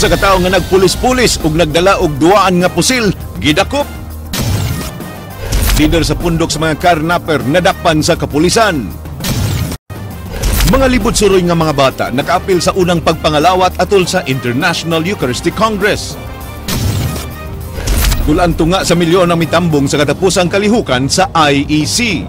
Usa ka tawo nga nagpulis-pulis ug nagdala og duwaan nga pusil gidakop. Leader sa pundok sa mga carnapper nadakpan sa kapulisan. Mga libot suroy nga mga bata nakaapil sa unang pagpangalawat atol sa International Eucharistic Congress. Dulaan tunga sa milyon ang mitambong sa katapusang kalihukan sa IEC.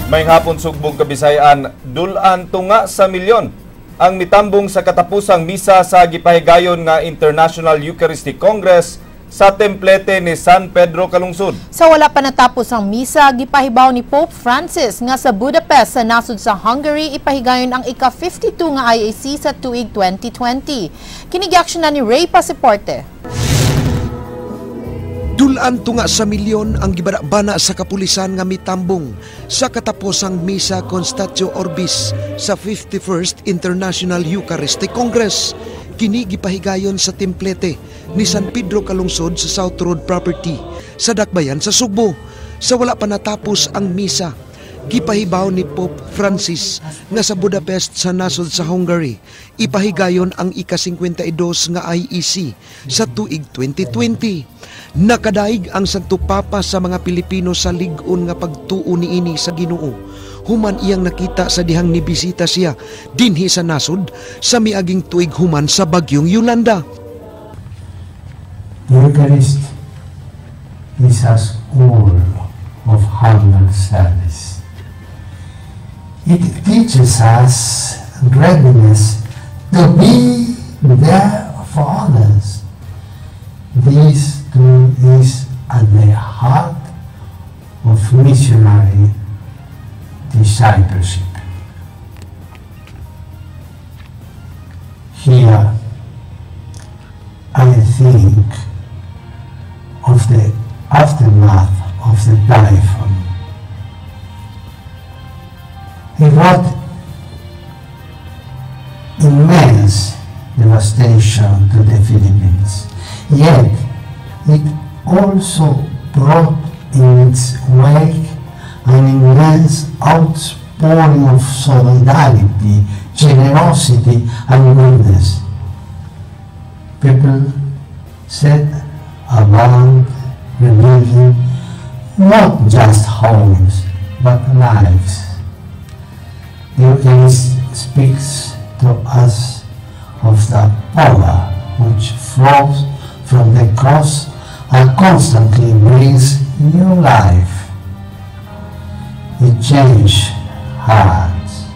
May hapon sugbong Kabisayan, dulaan tunga sa milyon ang mitambong sa katapusang misa sa gipahigayon nga International Eucharistic Congress sa templete ni San Pedro Calungsod. Sa wala pa natapos ang misa, gipahibaw ni Pope Francis nga sa Budapest sa nasod sa Hungary ipahigayon ang ika-52 nga IAC sa tuig 2020. Kini giaksyonan na ni Ray Paseporte. Dulaan tunga sa milyon ang gibana sa kapulisan nga mitambong sa kataposang misa Constatio Orbis sa 51st International Eucharistic Congress. Kini gipahigayon sa templete ni San Pedro Calungsod sa South Road Property sa Dakbayan sa Sugbo. Sa wala pa natapos ang misa, gipahibaw ni Pope Francis nga sa Budapest sa nasod sa Hungary ipahigayon ang ika-52 nga IEC sa tuig 2020. Nakadaig ang Santo Papa sa mga Pilipino sa lig-on nga pagtuo niini sa Ginoo. Human iyang nakita sa dihang nibisita siya dinhi sa nasod sa miaging tuig human sa bagyong Yolanda. The Eucharist is a school of humble service. It teaches us readiness to be there for others. This too is at the heart of missionary discipleship. Here, I think of the aftermath of the typhoon. It brought immense devastation to the Philippines. Yet, it also brought in its wake an immense outpouring of solidarity, generosity, and goodness. People set about rebuilding not just homes, but lives. The Eucharist speaks to us of the power which flows from the cross and constantly brings new life. It changes hearts.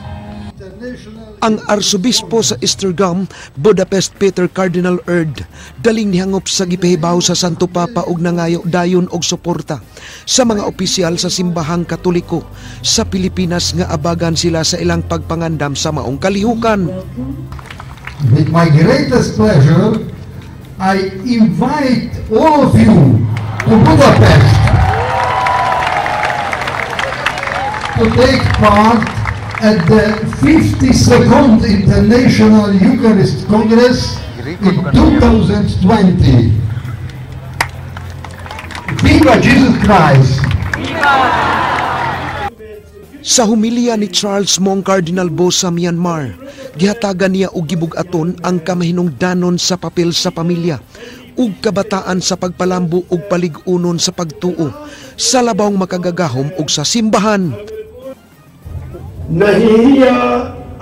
Ang arsobispo sa Esztergom, Budapest, Peter Cardinal Erd, daling nihangop sa gipahibaw sa Santo Papa og nangayo dayon og suporta sa mga opisyal sa simbahang Katoliko sa Pilipinas nga abagan sila sa ilang pagpangandam sa maong kalihukan. With my greatest pleasure, I invite all of you to Budapest to take part at the 52nd International Eucharist Congress in 2020. Viva Jesus Christ! Sa humilya ni Charles Mong Cardinal Bo sa Myanmar, gihatagan niya og gibug-aton ang kamahinungdanon sa papel sa pamilya ug kabataan sa pagpalambo ug palig-unon sa pagtuo sa labawng makagagahom ug sa simbahan. Nahihiya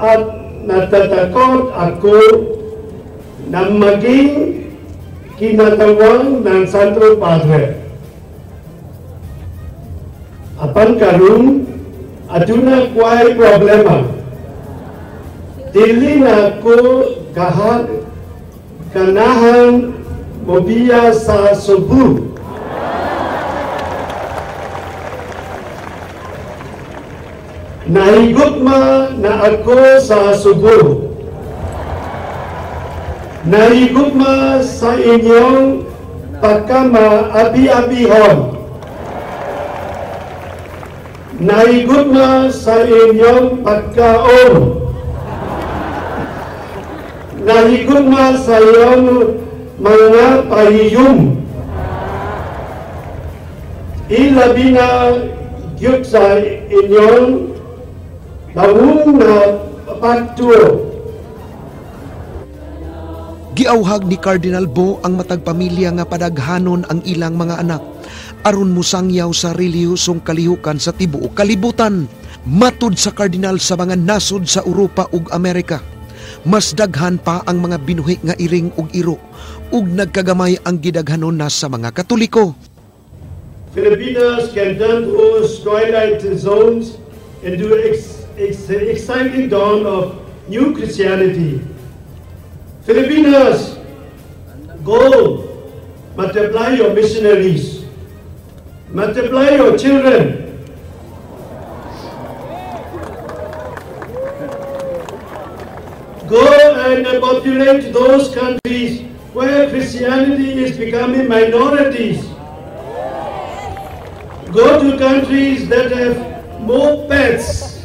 at natatakot ako na maging kinatawan ng Santo Padre. Apan karon, aduna kwa'y problema. Dili na ko ganahan mobiya sa Cebu. Nahigugma na ako sa Cebu. Nahigugma sa inyong pagkamaabi-abihon. Nahigugma sa inyong pagkaon. Nahigugma sa iyong mga pahiyom. Ilabi na gyud sa inyong bawong na pagtuo. Giawhag ni Cardinal Bo ang matag pamilya nga padaghanon ang ilang mga anak aron mosangyaw sa relihiyosong kalihukan sa tibuok kalibutan. Matud sa kardinal, sa mga nasod sa Europa ug Amerika, mas daghan pa ang mga binuhi nga iring ug iro ug nagkagamay ang gidaghanon na sa mga Katoliko. Filipinos can turn those twilight zones into exciting dawn of new Christianity. Filipinos, go multiply your missionaries, multiply your children. Go and populate those countries where Christianity is becoming minorities. Go to countries that have more pets,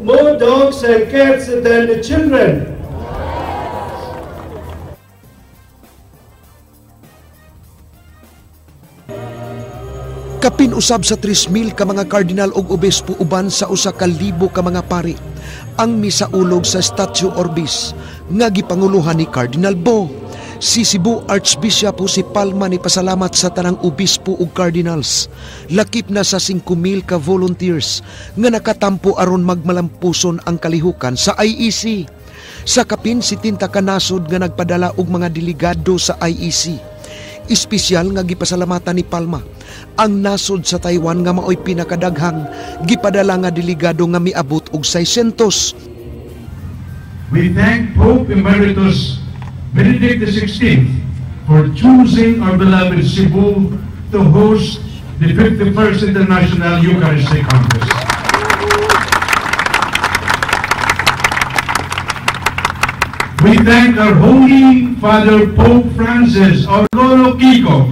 more dogs and cats than the children. Kapin usab sa 3,000 ka mga kardinal ug obispo uban sa 1,000 ka mga pari ang misaulog sa Statio Orbis nga gipanguluhan ni Cardinal Bo. Si Cebu Archbishop Jose Palma ni pasalamat sa tanang obispo ug cardinals, lakip na sa 5,000 ka volunteers nga nakatampo aron magmalampuson ang kalihukan sa IEC. Sa kapin 70 ka nasod nga nagpadala og mga delegado sa IEC. Espesyal nga gipasalamatan ni Palma ang nasod sa Taiwan nga maoy pinakadaghang gipadala nga delegado nga miabot og 600. We thank Pope Emeritus Benedict XVI for choosing our beloved Cebu to host the 51st International Eucharistic Congress. We thank our Holy Father Pope Francis, our Lolo Kiko,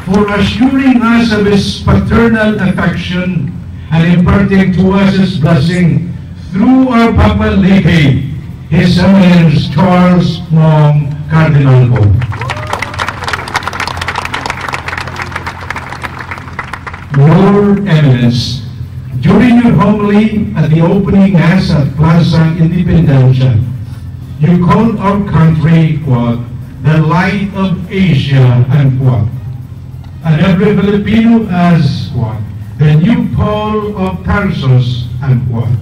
for assuring us of his paternal affection and imparting to us his blessing through our Papal Legate, His Eminence Charles Mong Cardinal Bo. Your Eminence, during your homily at the opening Mass at Plaza Independencia, you called our country, quote, the light of Asia, unquote, and every Filipino as, quote, the new Paul of Tarsus, unquote.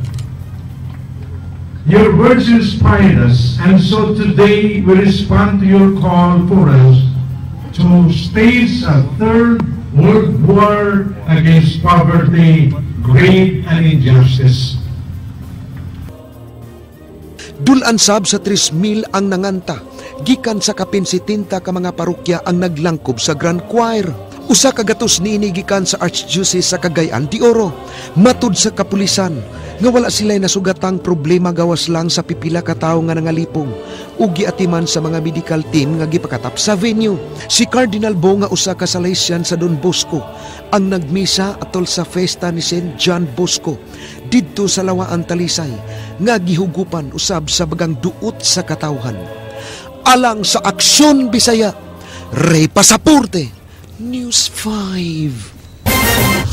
Your words inspired us, and so today we respond to your call for us to stage a third world war against poverty, greed, and injustice. Dulan sab sa 3,000 ang nanganta, gikan sa kapin 70 ka mga parokya ang naglangkob sa Grand Choir. 100 niini gikan sa Archdiocese sa Cagayan de Oro. Matud sa kapulisan nga wala sila'y nasugatang problema gawas lang sa pipila ka tawo nga nangalipong ug giatiman sa mga medical team nga gipakatap sa venue. Si Cardinal Bo nga usa ka Salesian sa Don Bosco ang nagmisa atol sa festa ni Saint John Bosco didto sa Lawaan, Talisay nga gihugupan usab sa bagang duot sa katawhan. Alang sa Aksyon Bisaya, Ray Pasaporte, News 5.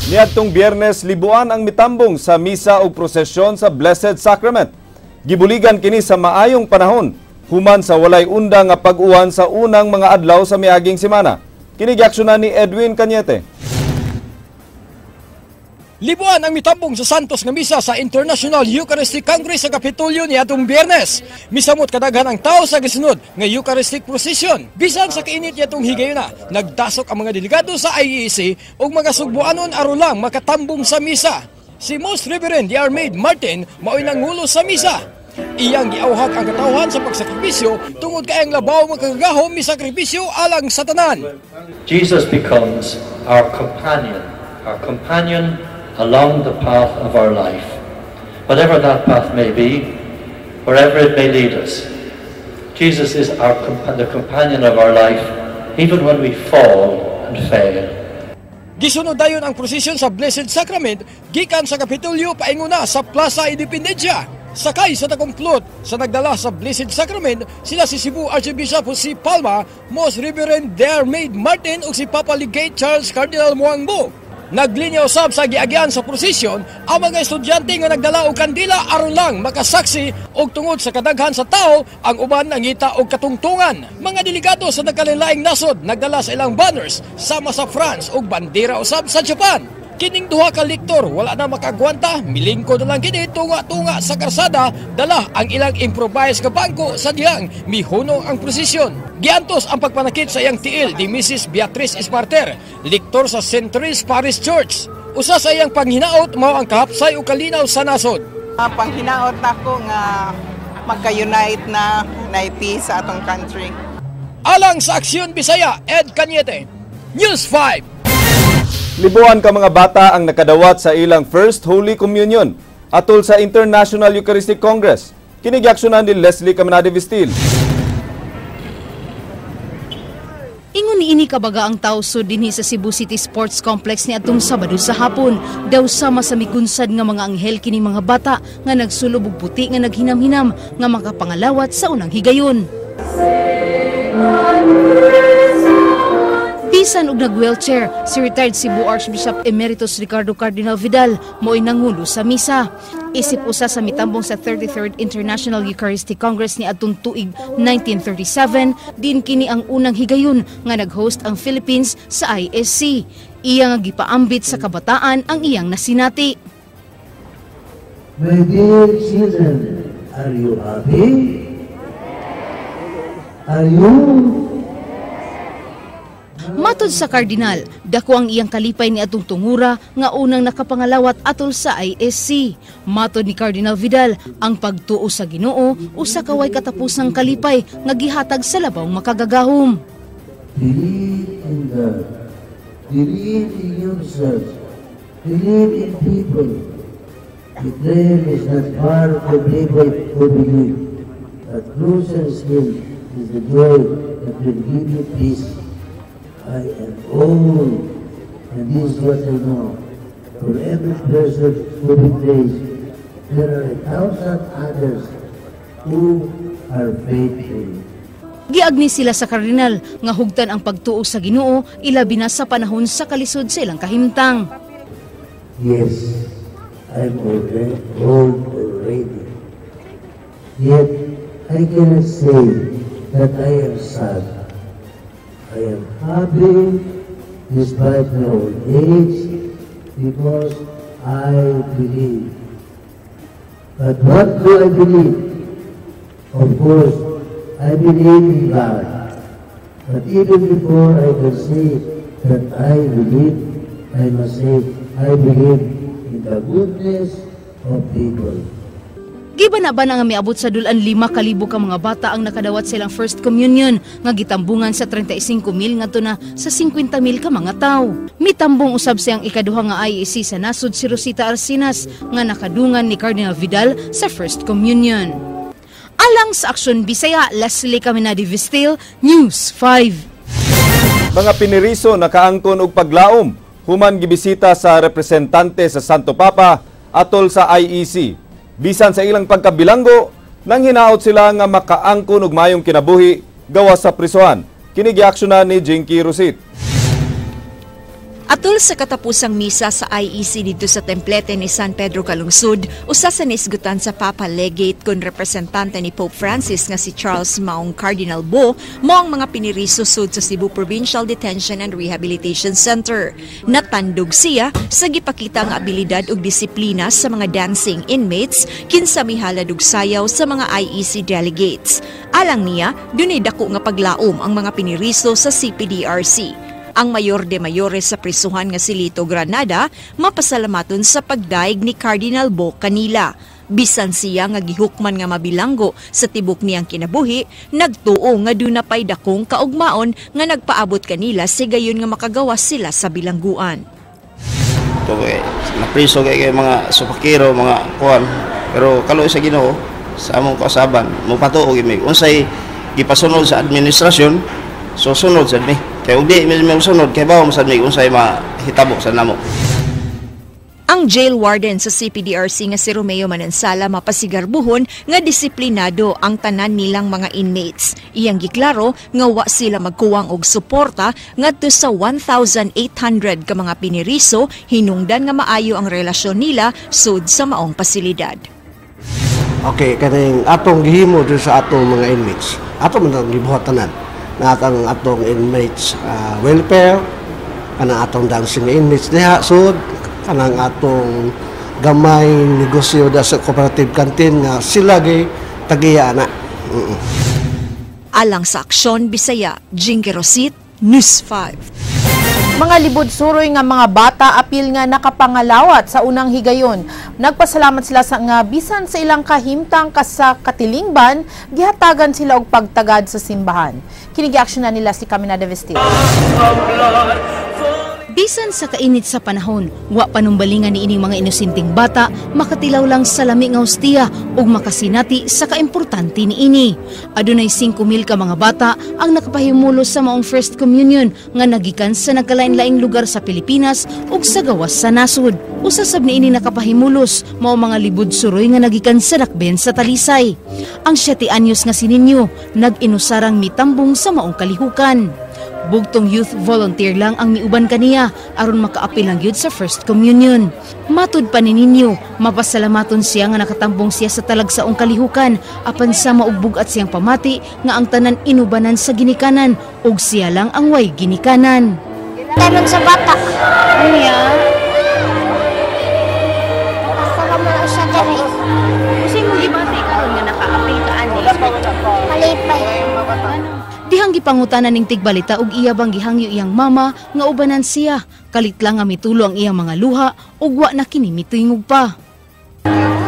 Niadtong Biyernes, libuan ang mitambong sa misa ug prosesyon sa Blessed Sacrament. Gibuligan kini sa maayong panahon, human sa walay unda nga pag-uwan sa unang mga adlaw sa miaging semana. Kini giaksyonan ni Edwin Cañete. Libuan ang mitambong sa Santos nga misa sa International Eucharistic Congress sa Kapitolyo niadtong Biyernes. Misamot kadaghan ang tao sa gisunod nga Eucharistic Procession. Bisan sa kainit niadtong higayuna, nagdasok ang mga delegado sa IEC ug mga Sugbuanon aron lang makatambong sa misa. Si Most Reverend D.R. Maid Martin mao'y nangulo sa misa. Iyang giawhag ang katawhan sa pagsakripisyo tungod kay ang labaw makagagahom misakripisyo alang sa tanan. Jesus becomes our companion along the path of our life. Whatever that path may be, wherever it may lead us, Jesus is the companion of our life, even when we fall and fail. Gisunod dayon ang prosesyon sa Blessed Sacrament gikan sa Kapitolyo paingon na sa Plaza Independencia. Sakay sa dakong float sa nagdala sa Blessed Sacrament sila si Cebu Archbishop Jose Palma, Most Reverend Diarmaid Martin ug si Papa Legate Charles Cardinal Maung Bo. Naglinya usab sa giagyan sa prosesyon ang mga estudyante nga nagdala og kandila aron lang makasaksi, og tungod sa kadaghan sa tao, ang uban nangita og katungtungan. Mga delegado sa nagkalainlaing nasod nagdala sa ilang banners sama sa France ug bandera usab sa Japan. Kining duha ka liktor wala na makagwanta, milingkod na lang kini tunga-tunga sa karsada, dala ang ilang improvised nga bangko sa dihang mihunong ang prosesyon. Giantos ang pagpanakit sa iyang tiil ni Mrs. Beatrice Esparter, liktor sa St. Therese Parish Church. Usa sa iyang panghinaot mao ang kahapsay ug kalinaw sa nasod. Panghinaot nako nga magka-unite na na peace sa atong country. Alang sa Aksyon Bisaya, Ed Cañete, News 5. Libuan ka mga bata ang nakadawat sa ilang First Holy Communion atol sa International Eucharistic Congress. Kini giaksyonan ni Leslie Caminade Vistil. Ingon niini kabaga ang tawso dinhi sa Cebu City Sports Complex ni atong Sabado sa hapon. Daw sama sa mikunsad nga mga anghel kini mga bata nga nagsulob og puti nga naghinam-hinam nga makapangalawat sa unang higayon. Bisan og nag-wheelchair, si retired Cebu Archbishop Emeritus Ricardo Cardinal Vidal mo'y nangulo sa misa. Isip usa sa mitambong sa 33rd International Eucharistic Congress ni atong tuig 1937, din kini ang unang higayon nga nag-host ang Philippines sa ISC. Iya nga gipaambit sa kabataan ang iyang nasinati. My dear children, are you happy? Are you? Matod sa kardinal, dako ang iyang kalipay ni atong tungura nga unang nakapangalawat atol sa ISC. Matod ni Cardinal Vidal, ang pagtuo sa Ginoo usa ka way katapusang kalipay nga gihatag sa labawng makagagahom. Believe in God. Believe in yourself. Believe in people. Betrayal is not part of the people who believe. But closer still is the joy that will give you peace. I am old, and this is what I know. For every person who betrays, there are 1,000 others who are faithful. Giagni sila sa kardinal nga hugtan ang pagtuo sa Ginoo ilabi na sa panahon sa kalisod sa ilang kahimtang. Yes, I'm already old already. Yet I cannot say that I am sad. I am happy despite my old age because I believe. But what do I believe? Of course, I believe in God. But even before I can say that I believe, I must say I believe in the goodness of people. Giba na nga miabot sa dulan 5,000 ka mga bata ang nakadawat silang First Communion nga gitambungan sa 35,000 ngadto na sa 50,000 ka mga tawo. Mitambong usab siyang ikaduha nga IEC sa nasod si Rosita Arcinas nga nakadungan ni Cardinal Vidal sa First Communion. Alang sa Aksyon Bisaya, Leslie Caminade Vistil, News 5. Mga piniriso nakaangkon og paglaom human gibisita sa representante sa Santo Papa atol sa IEC. Bisan sa ilang pagkabilanggo, nang hinaot sila nga makaangkon og mayong kinabuhi gawas sa prisuhan. Kini giaksyonan ni Jinky Rosit. Atol sa katapusang misa sa IEC dito sa templete ni San Pedro Calungsod, usa sa nisgutan sa Papa Legate kun representante ni Pope Francis nga si Charles Maung Cardinal Bo, mao ang mga piniriso sud sa Cebu Provincial Detention and Rehabilitation Center. Natandog siya sa gipakita nga abilidad ug disiplina sa mga dancing inmates kinsa mihalad og sayaw sa mga IEC delegates. Alang niya, dunay dako nga paglaom ang mga piniriso sa CPDRC. Ang mayor de mayores sa prisuhan nga si Lito Granada mapasalamaton sa pagdaig ni Cardinal Bo kanila. Bisan siya nga gihukman nga mabilanggo sa tibok niyang kinabuhi, nagtuo nga duna pay dakong kaugmaon nga nagpaabot kanila sigayon nga makagawas sila sa bilangguan. Ito kay napriso kay mga supakiro, mga kuan, pero kaluoy sa Ginoo sa among kausaban, mopatuo gyud mi. Unsay gipasunod sa administrasyon, susunod sad mi. Kay ug di mi mosunod kay bawo man sad mi unsay mahitabo sa namo. Ang jail warden sa CPDRC nga si Romeo Manansala mapasigarbuhon nga disiplinado ang tanan nilang mga inmates. Iyang giklaro nga wa sila magkuwang og suporta ngadto sa 1,800 ka mga piniriso, hinungdan nga maayo ang relasyon nila sud sa maong pasilidad. Okay, kaning atong gihimo diri sa atong mga inmates. Ato man ang gibuhat tanan. Na atong atong inmates welfare, kanang atong dancing inmates diha sud, kanang atong gamay negosyo da sa cooperative canteen nga sila gay tagiya na. Alang sa Aksyon Bisaya, Jinky Rosit, News 5. Mga libod suroy nga mga bata apil nga nakapangalawat sa unang higayon. Nagpasalamat sila sa nga bisan sa ilang kahimtang sa katilingban, gihatagan sila og pagtagad sa simbahan. Kini giaksyonan ni Leslie Caminada Vestil. Bisan sa kainit sa panahon, wa panumbalingan ni ining mga inosenteng bata makatilaw lang sa lami nga hostiya ug makasinati sa kaimportante niini. Adunay 5,000 ka mga bata ang nakapahimulos sa maong First Communion nga nagikan sa nagkalain-laing lugar sa Pilipinas ug sa gawas sa nasod. Usa sab niini nakapahimulos mao mga libud suroy nga nagikan sa dakben sa Talisay. Ang 7 anyos nga si Ninyo nag-inusarang mitambong sa maong kalihukan. Bugtong youth volunteer lang ang miuban kaniya aron makaapil lang gyud sa First Communion. Matud pa ni Ninyo, mapasalamaton siya nga nakatambong siya sa talagsaong kalihukan apan sa maugbug-at siyang pamati nga ang tanan inubanan sa ginikanan ug siya lang ang way ginikanan. Tanon sa bata. Ano yan? Ako siya diri. Kasi mo gibati karon nga nakaapil ka ani. Malipay. Dihang gipangutanan ning tigbalita og iya bang gihangyo iyang mama nga ubanan siya. Kalit lang nga mitulo ang iyang mga luha ug wa na kini mitingog pa.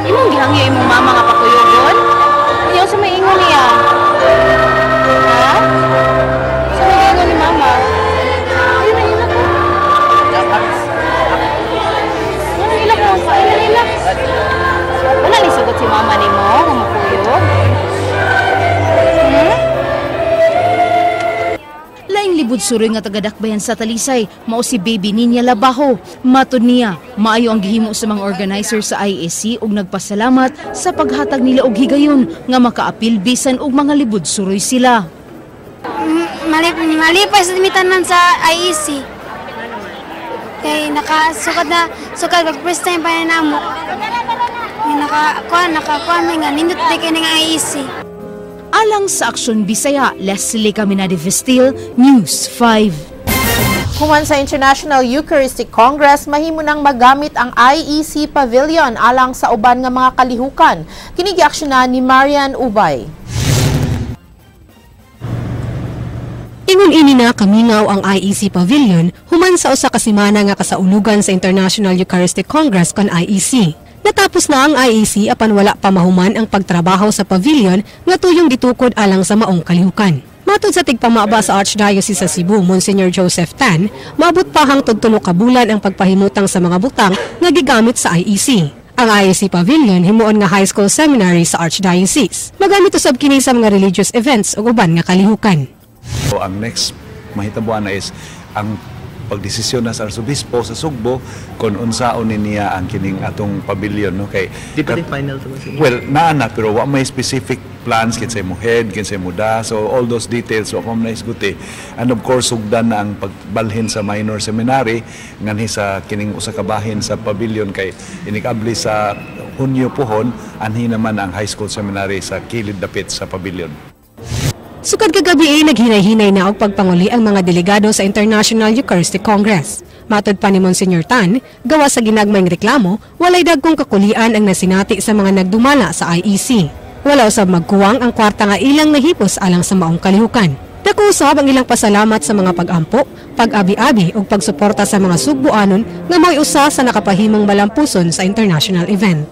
Imong gihangyo imong mama nga pakuyogon? Unya sa may ingon niya? Ha? Sa may ingon ni mama? Ayun na ilak ko. Ano ilak ko? Ayun na ilak. Wala ni sugot si mama nimo nga makuyog? Laing libud suroy nga tagadakbayan sa Talisay, mao si Baby Ninya Labajo. Matod niya, maayo ang gihimo sa mga organizer sa IEC ug nagpasalamat sa paghatag nila og higayon nga makaapil bisan og mga libud suroy sila. Malipay sa mitanan sa IEC. Kay nakasukad na sukad pag first time pa na namo. Nakakuan nga nindot di kay nga IEC. Alang sa Aksyon Bisaya, Leslie Caminade Vestil, News 5. Human sa International Eucharistic Congress, mahimo nang magamit ang IEC Pavilion alang sa uban nga mga kalihukan. Kini giaksyonan ni Marian Ubay. Ingon ini na kamingaw ang IEC Pavilion human sa usa ka semana nga kasaulugan sa International Eucharistic Congress kon IEC. Natapos na ang IEC apan wala pa mahuman ang pagtrabaho sa pavilion nga tuyong gitukod alang sa maong kalihukan. Matod sa tigpamaba sa Archdiocese sa Cebu, Monsignor Joseph Tan, maabot pa hangtod 3 ka bulan ang pagpahimutang sa mga butang nga gigamit sa IEC. Ang IEC Pavilion himuon nga high school seminary sa Archdiocese. Magamit usab kini sa mga religious events ug uban nga kalihukan. So, ang next mahitabuan na is ang pagdesisyon na sa Arsobispo sa Sugbo kung unsaon ni niya ang kining atong pavilion, no? Kay di pa final to ba? Well, naa na pero wa may specific plans kinsay mo head, kinsay mo da, so all those details wa pa man naisguti. And of course sugdan na ang pagbalhin sa minor seminary nganhi sa kining usa ka bahin sa pavilion kay inikabli sa Hunyo puhon anhi naman ang high school seminary sa kilid dapit sa pavilion. Sukad kagabi naghinay-hinay na og pagpanguli ang mga delegado sa International Eucharistic Congress. Matod pa ni Monsignor Tan, gawa sa ginagmayng reklamo, walay dagkong kakulian ang nasinati sa mga nagdumala sa IEC. Wala usab magkuwang ang kwarta nga ilang nahipos alang sa maong kalihukan. Dako usab ang ilang pasalamat sa mga pag-ampo, pag-abi-abi ug pagsuporta sa mga Sugboanon nga mao'y usa sa nakapahimong malampuson sa international event.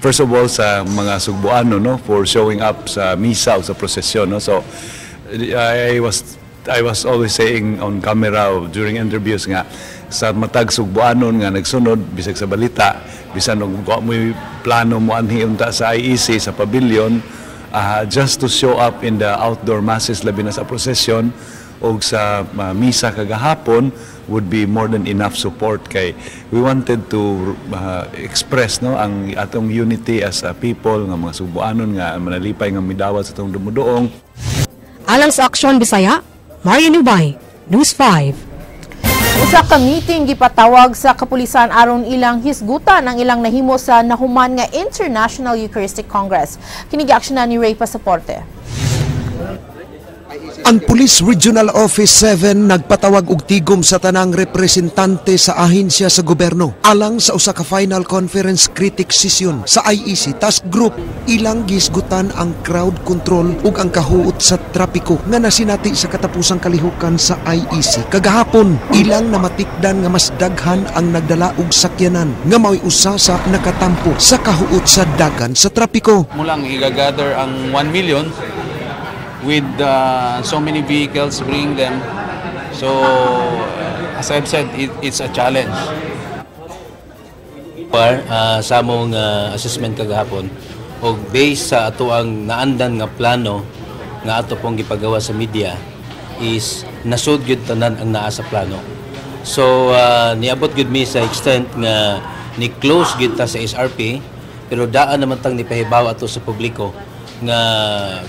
First of all, sa mga Sugboano, no, for showing up sa misa o sa prosesyon, no. So I was always saying on camera during interviews nga sa matag Sugboanon nga nagsunod bisag sa balita, bisan og mo'y plano mo anhi unta sa IEC sa pavilion, just to show up in the outdoor masses labi na sa prosesyon, og sa misa kagahapon would be more than enough support kay we wanted to express, no, ang atong unity as a people nga mga Sugbuanon nga manalipay nga midawat sa atong dumuduong. Alang sa Aksyon Bisaya, Mario Nubay, News 5. Usa ka meeting gipatawag sa kapulisan aron ilang hisgutan ang ilang nahimo sa nahuman nga International Eucharistic Congress. Kini giaksyonan ni Ray Pasaporte. Ang Police Regional Office 7 nagpatawag og tigom sa tanang representante sa ahensya sa gobyerno alang sa usa ka final conference critic session sa IEC Task Group. Ilang gisgutan ang crowd control ug ang kahuot sa trapiko nga nasinati sa katapusang kalihukan sa IEC kagahapon. Ilang namatikdan nga mas daghan ang nagdala og sakyanan nga mao'y usa sa nakatampo sa kahuot sa dagan sa trapiko. Mulang igagather ang 1 million with so many vehicles bringing them. So, as I've said, it's a challenge. Par sa among assessment kagahapon og based sa ato ang naandan nga plano nga ato pong gipagawa sa media is nasud gyud tanan ang naa sa plano. So niabot gyud mi sa extent nga ni close gyud ta sa SRP, pero daan naman tang nipahibaw ato sa publiko nga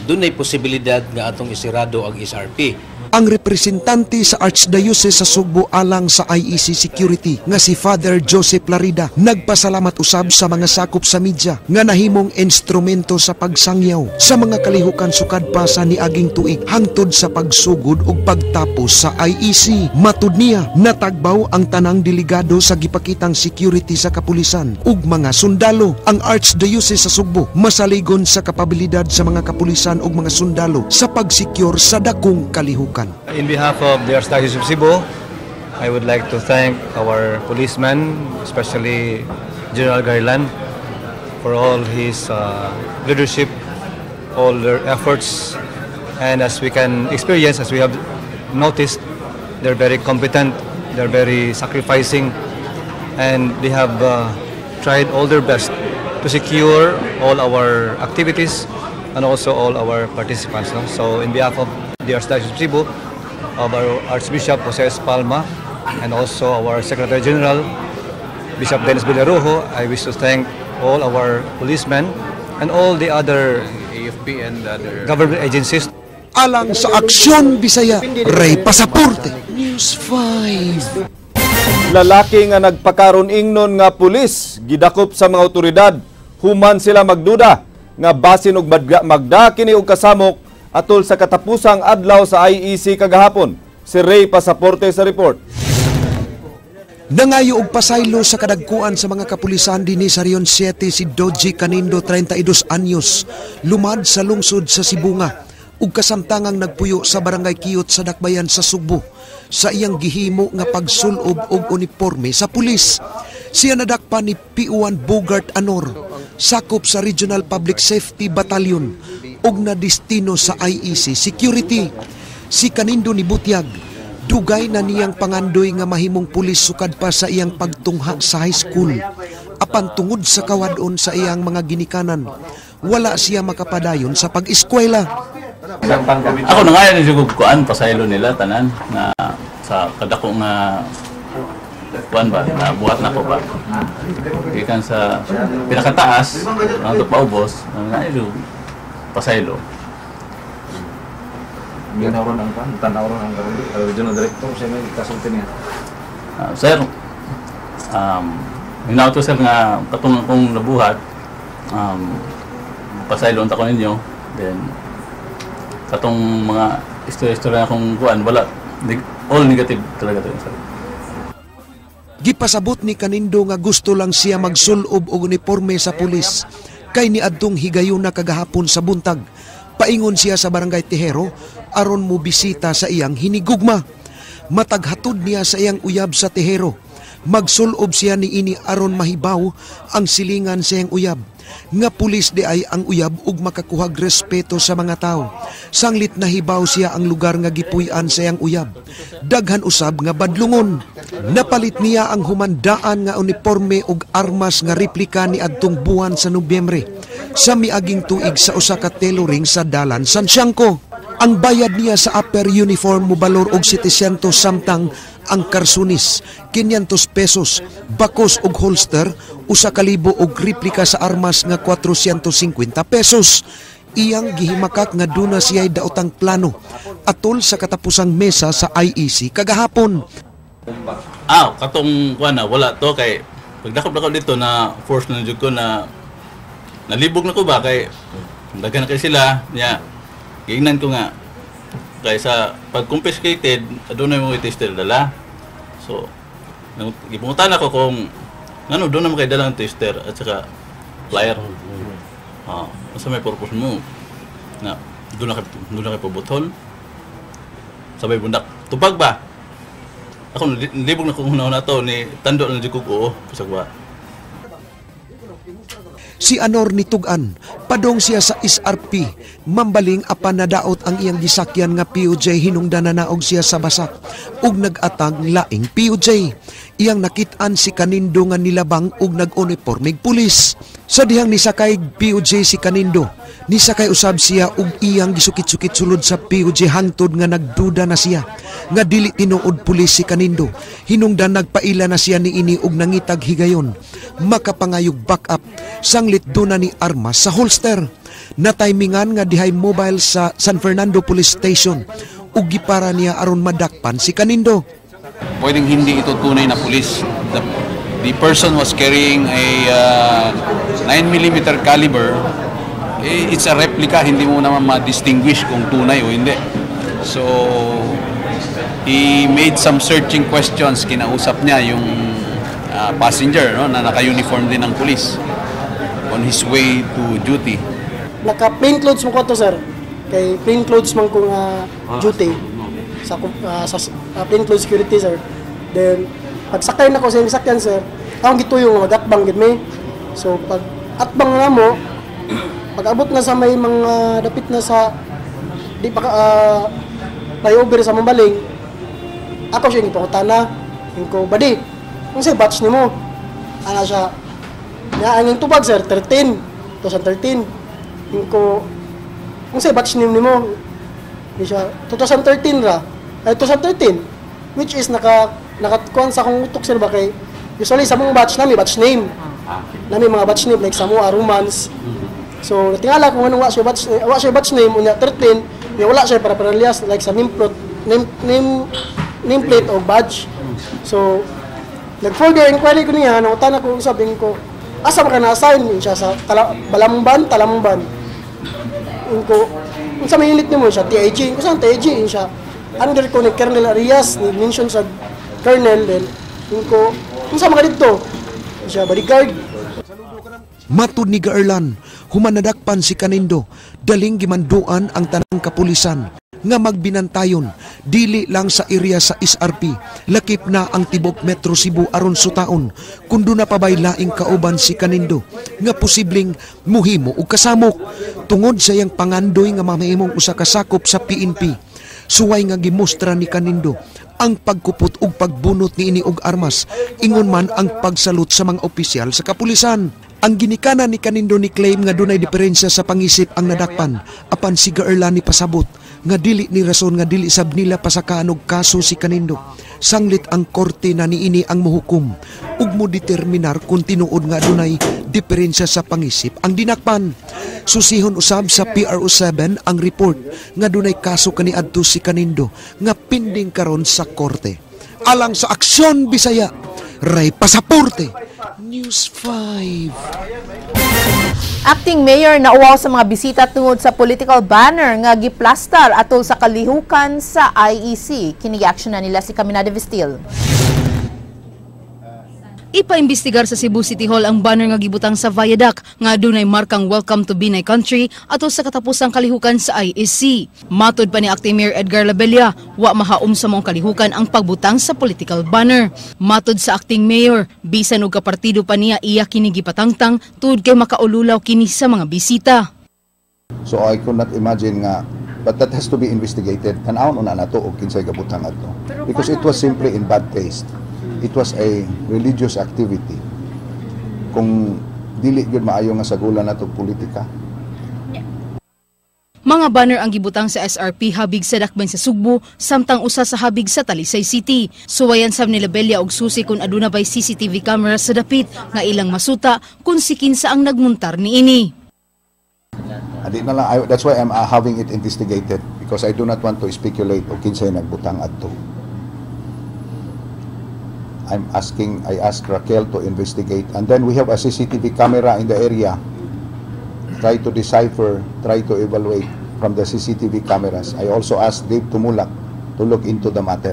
dunay posibilidad nga atong isirado ang SRP. Ang representante sa Archdiocese sa Sugbo alang sa IEC Security nga si Father Joseph Larida nagpasalamat usab sa mga sakop sa media nga nahimong instrumento sa pagsangyaw sa mga kalihukan sukad pa sa niaging tuig hangtod sa pagsugod ug pagtapos sa IEC. Matud niya, natagbaw ang tanang delegado sa gipakitang security sa kapulisan ug mga sundalo. Ang Archdiocese sa Sugbo masaligon sa kapabilidad sa mga kapulisan ug mga sundalo sa pag-secure sa dakong kalihukan. In behalf of the Archdiocese of Cebu, I would like to thank our policemen, especially General Garlan, for all his leadership, all their efforts, and as we can experience, as we have noticed, they're very competent, they're very sacrificing, and they have tried all their best to secure all our activities and also all our participants. No? So in behalf of the Archdiocese of Cebu, of our Archbishop Jose S. Palma, and also our Secretary General, Bishop Dennis Villarujo, I wish to thank all our policemen and all the other AFP and other government agencies. Alang sa Aksyon Bisaya, Ray Pasaporte, News 5. Lalaki nga nagpakaron ingnon nga pulis gidakop sa mga otoridad human sila magduda nga basin og magda kini og kasamok atol sa katapusang adlaw sa IEC kagahapon. Si Ray Pasaporte sa report. Nangayo og pasaylo sa kadagkuan sa mga kapulisan dinhi sa Region 7 si Doji Canindo, 32 anyos, lumad sa lungsod sa Sibonga ug kasamtangang nagpuyo sa Barangay Kiyot sa Dakbayan sa Sugbo, sa iyang gihimo nga pagsulob og uniforme sa pulis. Siya nadakpan ni PO1 Bogart Anor, sakop sa Regional Public Safety Battalion ug nadestino sa IEC Security. Si Canindo ni butyag, dugay na niyang pangandoy nga mahimong pulis sukad pa sa iyang pagtungha sa high school. Apan tungod sa kawad-on sa iyang mga ginikanan, wala siya makapadayon sa pag-eskwela. Ako na nga yung kuan pasaylo nila tanan na sa kadako nga kuan ba na buhat na ko ba gikan sa pinakataas hangtod paubos nga yung pasaylo. Ginawron ang kan, tanawron ang regional director siya may kasulti niya. Sir, hinaw to sir nga katong akong nabuhat, pasaylo ta ko ninyo, then katong mga istorya-istorya akong kuan wala, all negative talaga to, sir. Gipasabot ni Canindo nga gusto lang siya magsulob og uniforme sa pulis kay niadtong higayuna kagahapon sa buntag. Paingon siya sa Barangay Tejero aron mo bisita sa iyang hinigugma. Mataghatod niya sa iyang uyab sa Tejero. Magsulob siya niini aron mahibaw ang silingan sa iyang uyab nga pulis di ay ang uyab ug makakuhag respeto sa mga tao. Sanglit nahibaw siya ang lugar nga gipuy-an sa iyang uyab, daghan usab nga badlungon. Napalit niya ang humandaan nga uniforme ug armas nga replika ni adtong buwan sa Nobyembre sa miaging tuig sa usa ka tailoring sa Dalan Sanciangco. Ang bayad niya sa upper uniform mobalor og 700, samtang ang karsunis 500 pesos, bakos og holster 1,000 og replika sa armas nga 450 pesos. Iyang gihimakak nga duna siya'y daotang plano atol sa katapusang mesa sa IEC kagahapon. Ah, katong kuan na wala to kay pagdakop-dakop dito na force na jud ko na nalibog na ko ba kay daghan na kay sila nya. Giingnan ko nga kay sa pag confiscated adunay mo tester dala. So gipungutan ako kung ngano doon naman kay dalang tester at saka flyer. Ah, unsa may purpose mo na doon na kay pabuton? Sabay bundak tupag ba? Ako nalibog na kung una to ni tando na jud ko, oo, pasag wa. Si Anor ni Tugan, padong siya sa SRP, mambaling apan nadaot ang iyang gisakyan nga POJ hinungdan na naog siya sa basak ug nag-atag laing POJ. Iyang nakit-an si Kanindo nga nilabang ug nag-unipormeg pulis. Sa dihang nisakay POJ si Kanindo, nisakay usab siya ug iyang gisukit-sukit sulod sa POJ hangtod nga nagduda na siya nga dili tinuod pulis si Kanindo. Hinungdan nagpaila na siya niini ug nangitag higayon makapangayog backup sanglit duna ni armas sa holster. Nataymingan nga dihay mobile sa San Fernando Police Station ug gipara niya aron madakpan si Kanindo. Pwedeng hindi ito tunay na pulis. The person was carrying a 9 mm caliber. Eh, it's a replica, hindi mo naman ma-distinguish kung tunay o hindi. So, he made some searching questions. Kinausap niya yung passenger, no, na naka-uniform din ng pulis on his way to duty. Naka plain clothes mo ko to, sir. Kay plain clothes man ko nga duty sa sa plain clothes security, sir. Then pagsakay na ko sa iyang sakyan, sir, akong gituyo nga magatbang gid mi. So pag atbang nga mo, pag abot na sa may mga dapit na sa di pa flyover sa Mambaling, ako siya gipangutana. Ingon ko, "Badi, unsay batch nimo?" Ana siya. Ya, ang tubag, sir, 13. 2013. Ingon ko, "Unsay batch name nimo?" Di siya, 2013 ra. Ay, 2013. Which is, naka, kuan sa akong utok, sir, ba, kay, usually sa mong batch nami, batch name. Nami mga batch name, like sa mo, Romans. So, tingala kung anong wa siya batch name, unya 13, unya wala siya para paralias, like sa name plate, name plate o badge. So, nag-further inquiry ko niya, nangutan ako, sabi ko, "Asa ba ka na-assign?" Yun siya sa Balamban, Talamban. Yun ko, "Unsa may unit nimo?" Siya, TIG. Ko, "Saan TIG?" Yun siya, under ko ni Colonel Arias, ni mention sa Colonel, then, yun ko, "Unsa mga didto?" Yun siya, "Bodyguard." Matud ni Gaerlan, human nadakpan si Kanindo, daling gimanduan ang tanang kapulisan nga magbinantayon dili lang sa area sa SRP, lakip na ang tibok Metro Cebu aron sutaon kung duna pa bay laing kauban si Kanindo nga posibleng muhimo og kasamok tungod sa iyang pangandoy nga mamahimong usa ka sakop sa PNP. Suway nga gimustra ni Kanindo ang pagkupot ug pagbunot niini og armas, ingon man ang pagsalot sa mga opisyal sa kapulisan. Ang ginikanan ni Kanindo ni claim nga dunay diferensya sa pangisip ang nadakpan, apan si Gaerlan ni pasabot nga dili ni rason nga dili sab nila pasakaan og kaso si Kanindo. Sanglit ang korte na niini ang mohukom ug mo determinar kung tinuod nga dunay diferensya sa pangisip ang dinakpan. Susihon usab sa PRO7 ang report nga dunay kaso kaniadto si Kanindo nga pending karon sa korte. Alang sa Aksyon Bisaya, Ray Pasaporte, News 5. Acting Mayor nauwaw sa mga bisita tungod sa political banner nga giplastar atol sa kalihukan sa IEC. Kini action na nila si Caminada Vestil. Ipaimbestigar sa Cebu City Hall ang banner nga gibutang sa viaduct nga adunay markang "Welcome to Binay Country" atol sa katapusang kalihukan sa IEC. Matod pa ni Acting Mayor Edgar Labella, wa mahaom sa maong kalihukan ang pagbutang sa political banner. Matod sa Acting Mayor, bisan og kapartido pa niya, iya kini gipatangtang tungod kay makaululaw kini sa mga bisita. So I could not imagine nga, but that has to be investigated. Tan-awon una nato og kinsay gabutang adto. Because it was simply in bad taste. It was a religious activity. Kung dili gyud maayo nga sagulan nato politika. Mga banner ang gibutang sa SRP habig sa Dakbayan sa Sugbo, samtang usa sa habig sa Talisay City. Suwayan sab ni Labella og susi kung aduna bay CCTV camera sa dapit nga ilang masuta kung si kinsa ang nagmuntar niini. Adi na lang, that's why I'm having it investigated because I do not want to speculate o kinsay nagbutang adto. I ask Raquel to investigate, and then we have a CCTV camera in the area. Try to decipher, try to evaluate from the CCTV cameras. I also asked Dave Tumulak to look into the matter.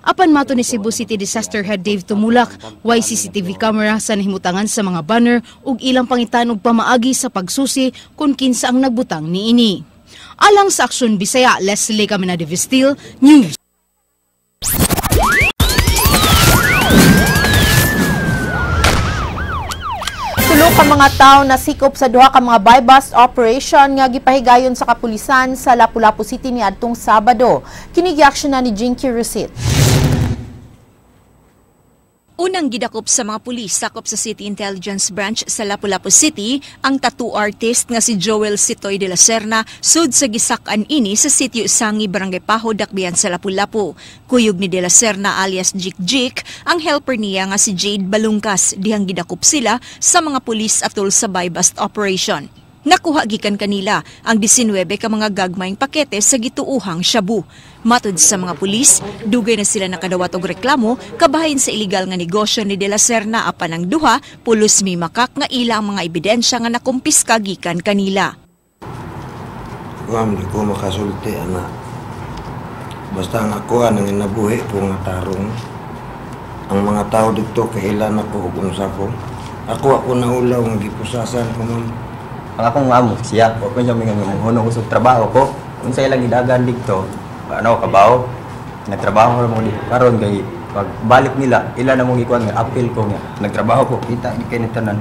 Apan mato ni Cebu City Disaster Head Dave Tumulak, way CCTV camera sa nahimutangan sa mga banner ug ilang pangitan og pamaagi sa pagsusi kung kinsa ang nagbutang niini. Alang sa Aksyon Bisaya, Leslie Camina de Vestil, News. Tulo ka mga tawo nasikop sa duha ka mga buy-bust operation nga gipahigayon sa kapulisan sa Lapu-Lapu City niadtong Sabado. Kini giaksyon na ni Jinky Rusit. Unang gidakop sa mga pulis sakop sa City Intelligence Branch sa Lapu-Lapu City ang tattoo artist nga si Joel Sitoy de la Serna sud sa gisak-an ini sa sitio Sangi, Barangay Paho, Dakbayan sa Lapu-Lapu. Kuyog ni de la Serna alias Jik Jik ang helper niya nga si Jade Balungkas dihang gidakop sila sa mga pulis atol sa buy-bust operation. Nakuha gikan kanila ang 19 ka mga gagmayng pakete sa gituuhang shabu. Matud sa mga pulis, dugay na sila nakadawat og reklamo kabahin sa iligal nga negosyo ni De La Serna apan ang duha pulos mimakak nga ila ang mga ebidensya nga nakumpiska gikan kanila. Ma'am, di ko makasulti ana. Basta ang ako ang nabuhi ko nga tarong. Ang mga tao dito kailan ako ug unsa ko. Ako naulaw nga gipusasan ko, ma'am. Ang akong amo siya, wa ko siya mingon ko sa trabaho ko. Unsa ilang gidagan dito, ano kabaw, nagtrabaho ra mo dito karon kay pagbalik nila ila na mong gikuan nga appeal ko nga nagtrabaho ko kita di kay tanan.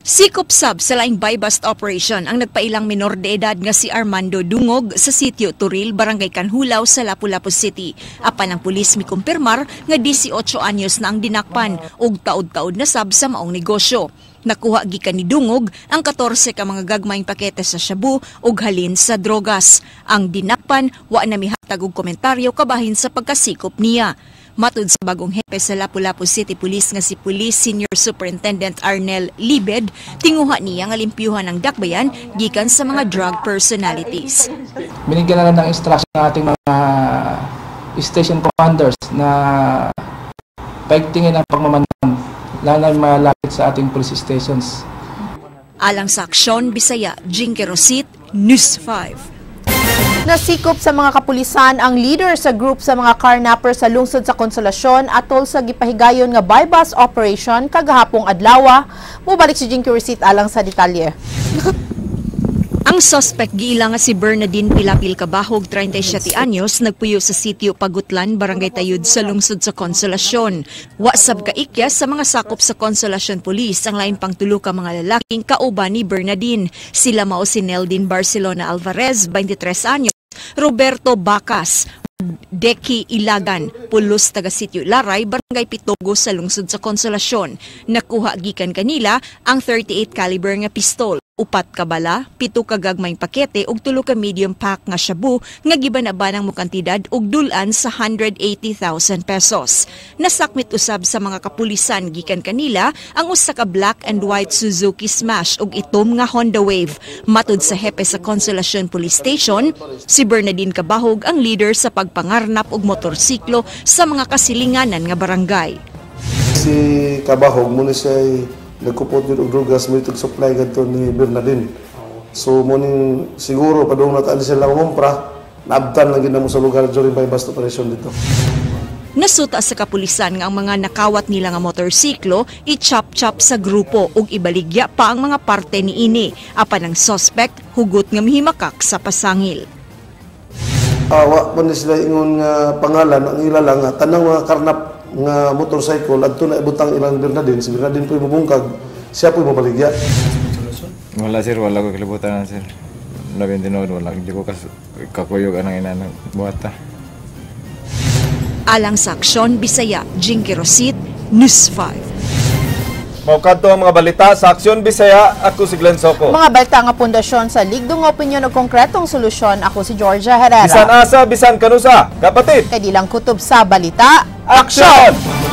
Sikop sab sa laing buy-bust operation ang nagpailang minor de edad nga si Armando Dungog sa sitio Turil, Barangay Canhulaw sa Lapu-Lapu City. Apan ang pulis mikumpirmar nga 18 anyos na ang dinakpan ug taud-taud na sab sa maong negosyo. Nakuha gikan ni Dungog ang 14 ka mga gagmayng pakete sa shabu ug halin sa drogas. Ang dinakpan wa na mihatag og komentaryo kabahin sa pagkasikop niya. Matud sa bagong hepe sa Lapu-Lapu City Police nga si Police Senior Superintendent Arnel Libed, tinguha niya nga limpyuhan ang dakbayan gikan sa mga drug personalities. Binigyan na lang ng instruction ng ating mga station commanders na paigtingin ang pagmamanam, lalo na malapit sa ating police stations. Alang sa Aksyon Bisaya, Jinky Rosit, News 5. Nasikop sa mga kapulisan ang leader sa group sa mga carnappers sa lungsod sa Konsolasyon atol sa gipahigayon nga buy-bust operation kagahapong adlaw. Mubalik si Jinky Rosit alang sa detalye. Ang suspect giila nga si Bernadine Pilapil Kabahog, 37 anyos, nagpuyo sa sitio Pagutlan, Barangay Tayud sa lungsod sa Konsolasyon. Wa sab kaikya sa mga sakop sa Konsolasyon Police ang lain pang tulo ka mga lalaking kauban ni Bernadine. Sila mao si Neldin Barcelona Alvarez, 23 anyos, Roberto Bacas, Deki Ilagan, pulos taga sitio Laray, Barangay Pitogo sa lungsod sa Konsolasyon. Nakuha gikan kanila ang 38 caliber nga pistol, 4 ka bala, 7 ka gagmayng pakete ug 3 ka medium pack nga shabu nga giban-abanang mokantidad og dulan sa 180,000 pesos. Nasakmit usab sa mga kapulisan gikan kanila ang usa ka black and white Suzuki Smash ug itom nga Honda Wave. Matud sa hepe sa Consolacion Police Station, si Bernadine Kabahog ang leader sa pagpangarnap og motorsiklo sa mga kasilinganan nga barangay. Si Kabahog muna siya nagkupot yun og drugas mo itong supply ganito ni Bernadine. So muning siguro padung nataan sila mangumpra, naabtan lang gina mo sa lugar during buy-bust operation dito. Nasuta sa kapulisan nga ang mga nakawat nila nga motorsiklo i-chop-chop sa grupo ug ibaligya pa ang mga parte niini. Apan ang suspect hugot nga mihimakak sa pasangil. Wa pa ni sila ingon nga pangalan, ang ila lang nga tanang mga karnap nga motorcycle adto na ibutang ilang Bernadine, si Bernadine po'y mabungkag, siya po'y mabaligya. Wala sir, wala ko kalibutan na sir. Labing tinuod, wala. Hindi ko kakuyog anang inanang buhata. Alang sa Aksyon Bisaya, Jinky Rosit, News 5. Mao kadto ang mga balita sa Aksyon Bisaya. Ako si Glenn Soco. Mga balita nga pundasyon sa ligdong opinyon o konkretong solusyon. Ako si Georgia Herrera. Bisan asa, bisan kanusa. Kapatid. Kay di lang kutob sa balita. Aksyon!